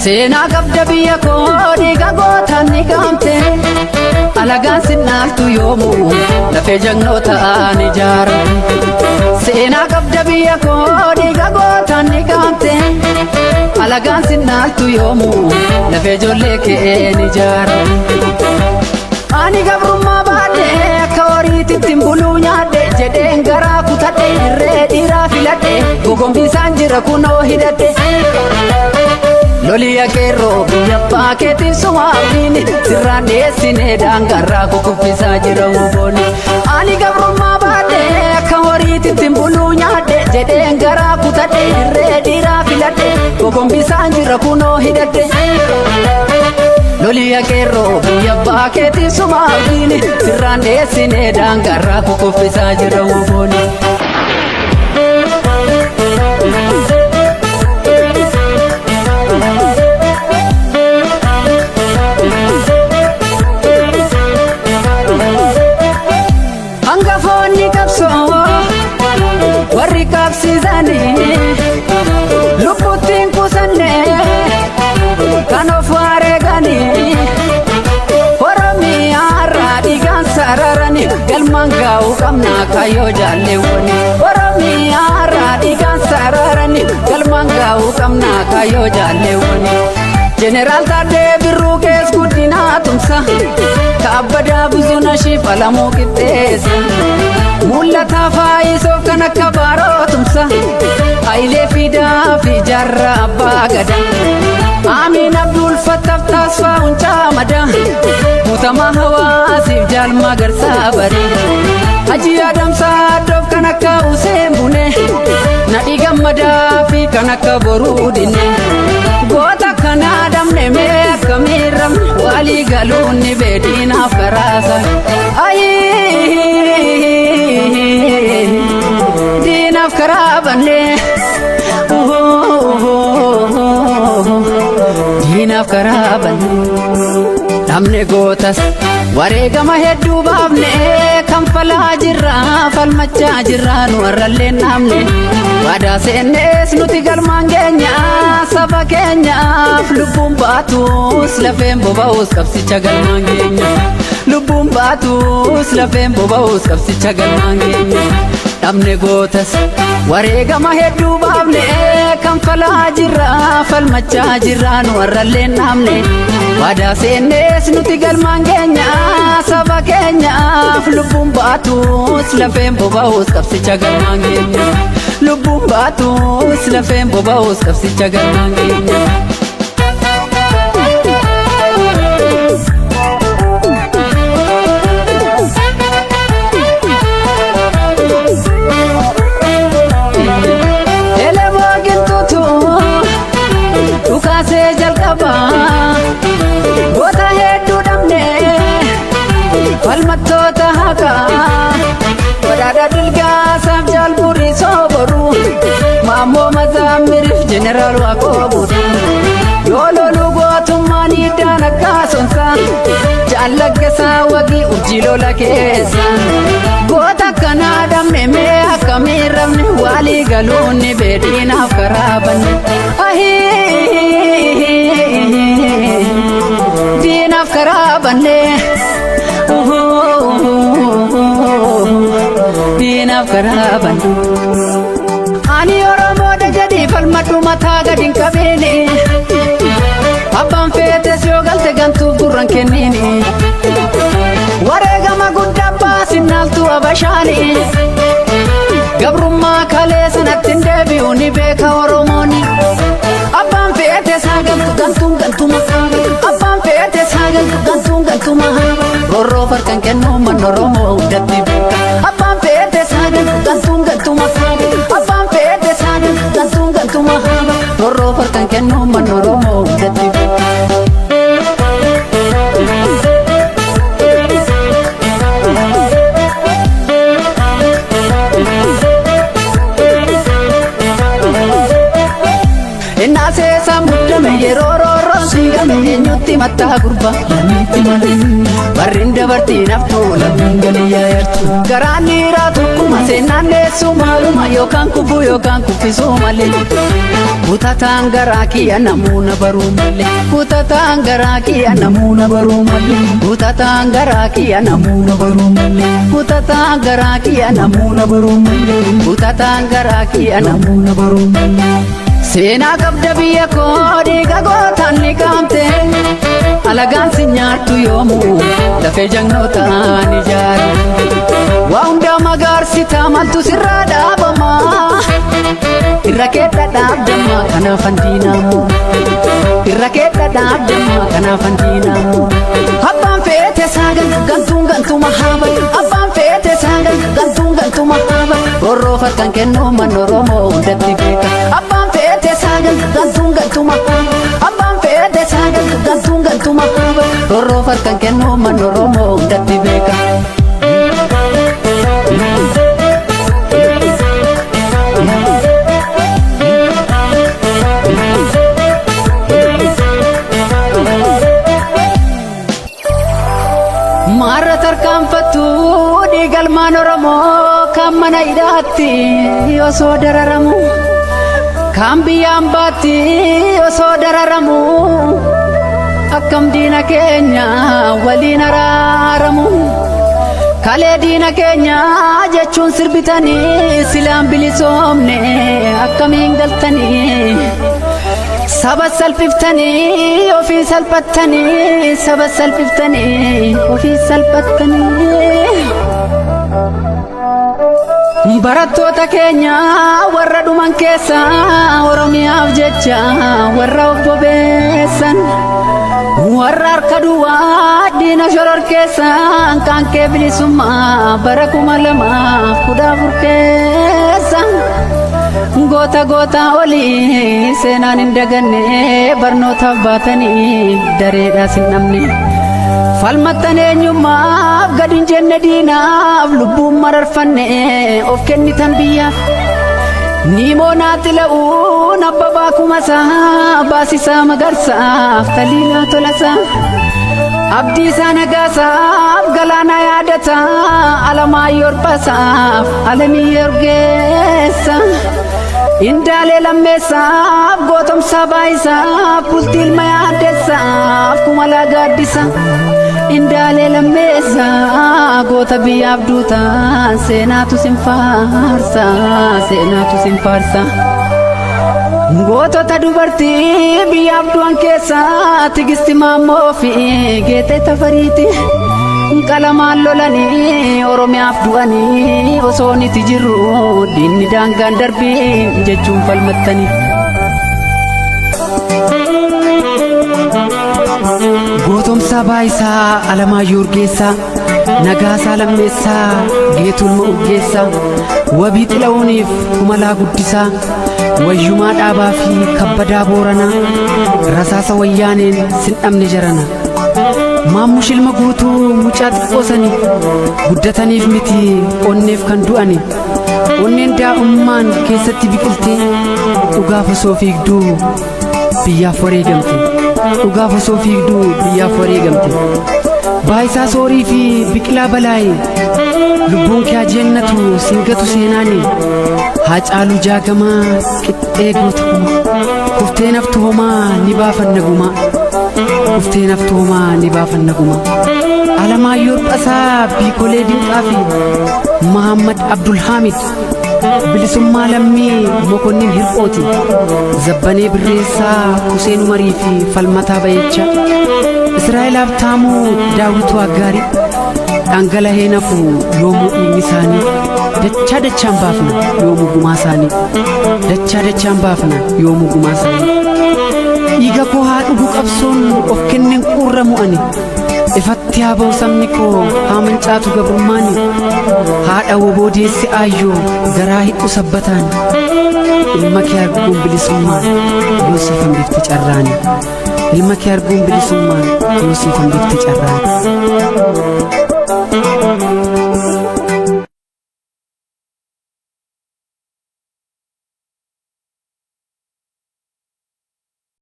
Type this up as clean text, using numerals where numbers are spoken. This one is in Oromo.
Seenaa qabda biyya koo dhiiga gootaan ni qaamte. Alagaan sinnaaltu yoomuu lafee jagnootaan ijaaramte. Seenaa qabda biyya koo dhiiga gootaan ni qaamte. Alagaan sinnaaltu yoomuu lafee ijoollee keen ijaaramte. Ani gabrummaa baadhe akka horiititti hin buluu nyaadhe jedheen garaa kutadhe irree dhiiraa filadhe gogombisaan jira kunoo hidhadhe. Loliya qeerroo biyya abbaa keetiin sumaafini sirraan dhiyeessinee daangarraa kukuffisaa jira huboonni. Ani gabrummaa baadhe akka horiititti hin buluu nyaadhe jedheen garaa kutadhe irree dhiiraa filadhe gogombisaan jira kunoo hidhadhe. Loliya qeerroo biyya abbaa keetiin sumaafini sirraan dhiyeessinee daangarraa kukuffisaa jira huboonni. Hangafoonni qabsoo warri qabsiisanii lubbuttiin qusanne kan of wareeganii Oromiyaarraa dhiigaan sararanii galmaan gaa'uu qabna kaayyoo jaalleewwanii Oromiyaarraa dhiigaan sararanii galmaan gaa'uu qabna kaayyoo jaalleewwanii. Jeneraal Taaddee Birruu kees guddinaa tumsa kaabbadaa Buzuunashii falamuu qixxeessa. Mul'ataa faayisoof kan akka baaroo tumsa Hayilee Fidaa fi Jaarraa Abbaa Gadaa. Amiin Abdul Fattaaf Taasfaa Huncaa Madaa. Guutamaa Hawaasiif Jaalmaa Garsaa Baree. Hajii Adamsaa Addoof kan akka Useen Bunee. Nadhii Gammadaa fi kan akka Boruu Dinnee. Goota kana damne mee akkamiin ramne walii galuun ni beedinaaf karaasa. Ayii diinaaf karaa bannee. Diinaaf karaa bannee. Namni gootas wareegama hedduu baafne kan falaa jirra falmachaa jirra nu warrallee namne. Waadaa seennees nuti galmaan keenya saba keenyaaf lubbuun baatus lafeen boba'us qabsicha galmaan keenya. Lubbuun baatus lafeen boba'us qabsicha galmaan keenya. Dhabne gootas wareegama hedduu baafne kan falaa jirra falmachaa jirra nu warrallee namne. Waadaa seennees nuti galmaan keenya saba keenyaaf lubbuun baatus lafeen boba'us qabsicha galmaan keenya. Lubbuun baatus lafeen boba'us qabsicha galmaan keenya. Elemoo qilxuutu dhukaasee jalqaba goota hedduu dhabne falmattoota haqaa badhaadha dilgaasaaf jaalburii sooboru maammoo mazaammiriif jeneraal waaqoo buru yoo loluu gootummaan hiddaan akka sonsa jaallaggasaa wagii urjii lola keessa goota akkanaa dhabne mee akkamiin rabne walii galuun ni beedinaaf karaa banne. Ahii diinaaf karaa banne. Diinaaf karaa banne. Ani Oromoodha jedhii falmadhu mataa gadi hin qabeeni. Abbaan feetes yoo galte gantuuf gurra hin kenniini. Wareegama guddaa baasinnaaltu abashaani. Gabrummaa kalee sanatti hin deebi'u ni beeka Oromooni. Abbaan feetes haa galtu gantuun gantuma. Abbaan feetes haa galtu gantuun gantuma. Roorroo farkan kennuu manni Oromoo hundatti beeka. Abbaan feetes haa galtu gantuun gantuma. Abbaan feetes haa galtu gantuun gantuma. Roorroo farkan kennuu manni Oromoo hundatti beeka. Innaa seesaa muddame yeroo roorroon siigame eenyutti mattaa gurba lammiitti malee barriin dabartii naftuu lammiin galii yaayartu garaan dhiiraa tokkuma seenaa. Seenaan maaluma yookaan kufuu yookaan kuffisuu malee. Kutataan garaa kiyya namuuna baruu malee. Kutataan garaa kiyya namuuna baruu malee. Kutataan garaa kiyya namuuna baruu malee. Kutataan garaa kiyya namuuna baruu malee. Kutataan garaa kiyya namuuna baruu malee. Seenaa qabda biyya koo dhiiga gootaan ni qaamte. Alagaan si nyaattu yoomuu lafee jannootaan ijaaru. Waa hundaa magaarsita maltu sirraa dhaabama. Irra keedha dhaabdama kanaaf handiinaamu. Irra keedha dhaabdama kanaaf handiinaamu. Abbaan feete saagal gantuun gantuma haaba. Abbaan feete saagal gantuun gantuma haaba. Gorroofa kan kennu man Oromoo hundatti beeka. Abbaan feete saagal gantuun gantuma haaba. Abbaan feete saagal gantuun gantuma haaba. Gorroofa kan kennu man Oromoo hundatti beeka. Maarra tarkaanfattu dhiigalmaan Oromoo kan mana hidhaatti osoo dararamu. Kan biyyaan baatti osoo dararamu. Akkam diina keenya waliin araaramu. Kalee diina keenya jechuun sirbitanii silaan bilisoomne akkamiin galtanii. Saba salphiftanii ofii salphattanii saba salphiftanii ofii salphattanii. Barattoota keenya warra dhuman keessa Oromiyaaf jecha warra of bobeessan warra harka duwwaa diina shoror keessan kaankee bilisummaa bara 2014 keessa. Goota goota olii seenaan hin daganne barnootaaf baatanii dareedhaas hin dhabne. Falmattan eenyummaaf gad hin jenne diinaaf lubbuun mararfanne of kennitan biyyaaf. Niimoonaa xila'uun abbabaa kumasaa baasisaa magarsaaf taliilaa tolasaa. Abdiisaa nagaasaaf galaanaa yaadataa alamaayyoo orbasaaf alamii orgeessa. Indaalee lammeessaaf gootomsaa baayisaaf bultii ilma yaaddeessaaf kumalaa gaaddisa. Indaalee lammeessaa goota biyyaaf duutaan seenaatu sin faarsa seenaatu sin faarsa. Gootota dubartii biyyaaf du'an keessaa Tigisti Maammoo fi Geetee Tafariiti. Qalamaan lolanii Oromiyaaf du'anii osoo niti jirru diinni daangaan darbii jechuun falmattanii. Gootomsaa Baayisaa Alamaayyoo Urgeessaa Nagaasaa Lammeessaa Geetulma Urgeessaa Wabii Xila'uuniif Kumalaa Guddisaa Wayyumaa Dhaabaa fi Kabbadaa Booranaa Rasaasa Wayyaaneen sin dhabne jarana. Maammush ilma guutuu mucaa xiqqoosanii guddataniif miti onneef kan du'ani. Onneen daa'ummaan keessatti biqiltee dhugaaf osoo fiigduu biyyaaf wareegamte. Dhugaaf osoo fiigduu biyyaaf wareegamte. Baayisaa Soorii fi Biqilaa Balaayee lubbuun kee jennatu singatu seenaani. Haacaaluu Jaagamaa qixxee goota kuma kuftee naftu homaa ni baafanna gumaa. Kuftee naftu homaa ni baafanna gumaa. Alamaayyoo Hirphasaa Biikolee Dinqaa fi Mahammad Abdulhaamid bilisummaa lammii Mokonnin Hirphooti. Zabbanee Birreessaa Huseen Umarii fi Falmataa Bayeechaa. Israa'el Habtaamuu Daawituu Aggaarii dhangala'ee nafu yoomuu dhiigni isaanii dachaa dachaan baafna yoomuu gumaa isaanii dachaa dachaan baafna yoomuu gumaa isaanii. Dhiiga koo haa dhugu qabsoon of kenneen quurramu ani ifatti haa ba'u sabni koo haa mancaatu gabrummaani haadha woboo deesse aayyoo garaa hidhu sabbataan ilma kee arguun bilisummaan yoo siif hambifte carraani. Ilma kee arguun bilisummaan yoo siif hambifte carraani.